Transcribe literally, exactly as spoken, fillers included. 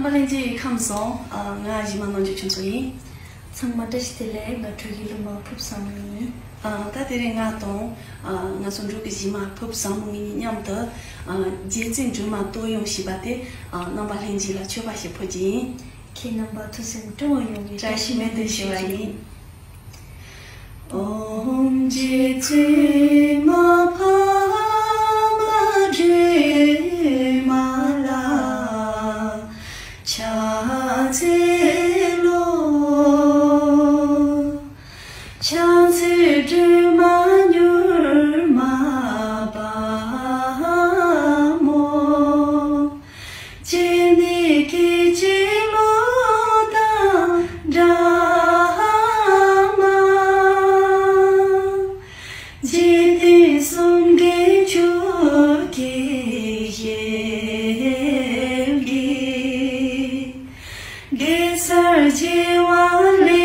པ་ལྷན་རྒྱས་ཁམས་བཟང་། ཨ། ང་གཞས་མ་རྣམ་འབྱོར་ཆོས་མཚོ་ཡིན། ཚང་མ་བཀྲ་ཤིས་བདེ་ལེགས། ང་འབྲུག་གི་གླུ་མ་ཕུར་བུ་བཟང་མོ་ཡིན། ཨ། ད་དེ་རིང་ང་དང་། ཨ། ང་ཚོ་འབྲུག་གི་གཞས་མ་ཕུར་བུ་བཟང་མོ་ངེད་གཉིས་མཉམ་དུ། ཨ། རྗེ་བཙུན་སྒྲོལ་མ་བསྟོད་དབྱངས་ཞེས་པ་དེ། ཨ། རྣམ་པ་ལྷན་རྒྱས་ལ་མཆོད་པ་ཞིག་ཕུལ་གྱི་ཡིན། ཁྱེད་རྣམ་པ་ཐུགས་སེམས་སྤྲོ་བ་ཡོང་བའི་བཀྲ་ཤིས་སྨོན་འདུན་ཞུ་བ་ཡིན། ཨོཾ་རྗེ་བཙུན་མ་འཕགས་མ་སྒྲོལ་མ་ལ་ཕྱག་འཚལ་ལོ། ཕྱག་འཚལ་སྒྲོལ་མ་མྱུར་མ་དཔའ་མོ། སྤྱན་ནི་སྐད་ཅིག་གློག་དང་འདྲ་མ། འཇིག་རྟེན་གསུམ་མགོན་ཆུ་སྐྱེས་ཞལ་གྱི། གེ་སར་བྱེ་བ་ལས།